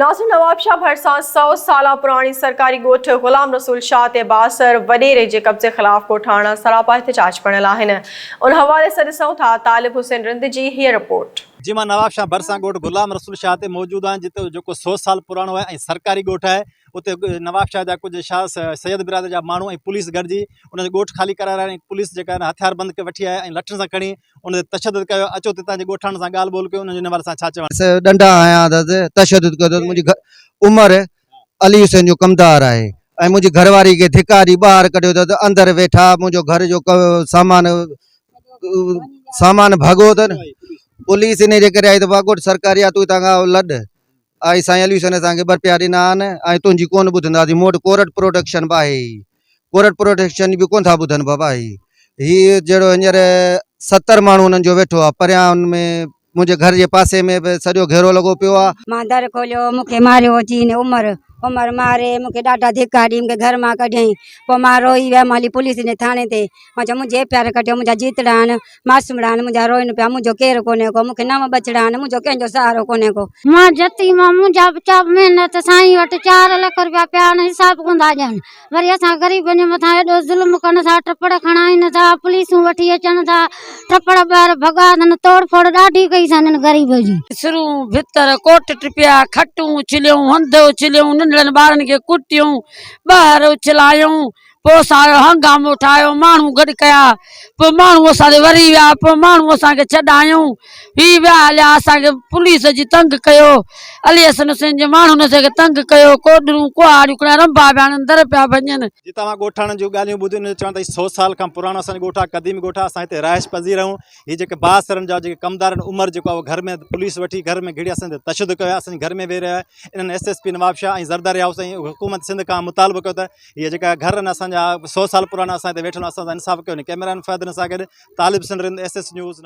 ناظر نوابشاهه ڀرسان سئو سالا پراڻي سرڪاري ڳوٺ غلام رسول شاهه تي بااثر وڏيري جي قبضي خلاف ڳوٺاڻا سراپا احتجاج بڻيل آهن ان حوالي سان ڏسون ٿا طالب حسين رند جي هيء رپورٽ. جي مان نوابشاهه ڀرسان ڳوٺ غلام رسول شاهه تي موجود آهيان جتي جيڪو سئو سال پراڻو آهي ۽ سرڪاري ڳوٺ آهي اتي نوابشاهه جا ڪجهه شاهه سيد برادري جا ماڻهو ۽ پوليس گڏجي ان جو ڳوٺ خالي ڪرائي رهيا آهن ۽ پوليس جيڪا آهي هٿياربند کي وٺي آيا ۽ لٺن سان کڻي ان تي تشدد ڪيو اچو تتان جي ڳوٺاڻن سان ڳالهه ٻولهه ڪيو انهن جو ان حوالي سان ڇا چوڻ. ڏنڊا هنيا اٿس تشدد ڪيو اٿس منهنجي عمر علي حسين جو ڪمدار آهي ۽ منهنجي گهر واري کي ڌڪا ڏئي ٻاهر ڪڍيو اٿس اندر ويٺا منهنجو گهر جو سامان سامان ڀڳو اٿن پوليس انهي جي ڪري آئي ته واڳوٽ سرڪاري آ تون هتان کان لڏ آئي سائين علي حسين اسان کي ٻه رپيا ڏنا آهن ۽ تنهنجي ڪونه ٻڌنداسين مون وٽ ڪورٽ پروٽيڪشن به آهي ئي ڪورٽ پروٽيڪشن به ڪونه ٿا ٻڌن بابا هي هي جهڙو هينئر 70 ماڻهو انهن جو ويٺو آهي پريان ان ۾ منهنجي گهر جي پاسي ۾ به سڄو گهيرو لڳو پيو آهي. مان در کوليو مون کي ماريو اچي هن عمر عمر ماري مون کي ڏاڍا ڌڪا ڏئي مون کي گهر مان ڪڍيائين پوء مان روئي ويم هلي پوليس جي ٿاڻي تي مان چيو منهنجي ايف I R ڪڍيو منهنجا جيتڙا آهن معصومڙا آهن منهنجا روئن پيا منهنجو ڪير ڪونهي ڪو مون کي نو ٻچڙا آهن منهنجو ڪنهن جو سهارو ڪونهي ڪو. مان جتي مان منهنجا ٻچا به محنت سائين وٽ چار لک روپيا پيا آهن حساب ڪونه ٿا ڏين وري اسان غريبن جي مٿان ايڏو ظلم ڪن ٿا ٽپڙ کڻائين ٿا پوليسون وٺي اچن ٿا ٽپڙ ٻاهر ڀڳا اٿن توڙ ڦوڙ ڏاڍي ڪئي اٿن هنن غريب جي. سرون ڀتر ڪوٽ ٽپيا کٽون اڇليون هنڌ اڇليون ننڍڙن ٻارن کي ڪٽيون ٻاهر اڇلايون پوء اسان هنگامو ٺاهيو، ماڻهو گڏ ڪيا، پوء ماڻهو اسان تي وري ويا، پوء ماڻهو اسان کي ڇڏايائون، هي ويا هليا، اسان کي پوليس اچي تنگ ڪيو، علي حسن حسين جي ماڻهن اسان کي تنگ ڪيو، ڪوڏرون، ڪهاڙيون کڻي رنڀا پيا هڻن، در پيا ڀڃن. جي توهان ڳوٺاڻن جون ڳالهيون ٻڌيون انهن جو چوڻ ته هي سو سال کان پراڻو اسان جو ڳوٺ آهي قديم ڳوٺ آهي اسان هتي رهائش پذير آهيون هي جيڪي بااثرن جا جيڪي ڪمدار آهن عمر جيڪو آهي اهو گهر ۾ پوليس وٺي گهر ۾ گهڙي اسان تي تشدد ڪيو آهي اسان جي گهر ۾ ويهي رهيا آهي انهن S S P Nawabshah ۽ Zardari house ۽ حڪومت سنڌ کان مطالبو ڪيو ته هي جيڪا گهر آهن اسان جا سو سال پراڻا اسان هتي ويٺل آهيون اسان سان انصاف ڪيو وڃي ڪئميرا مين فهد سان گڏ Talib Sindh S S news.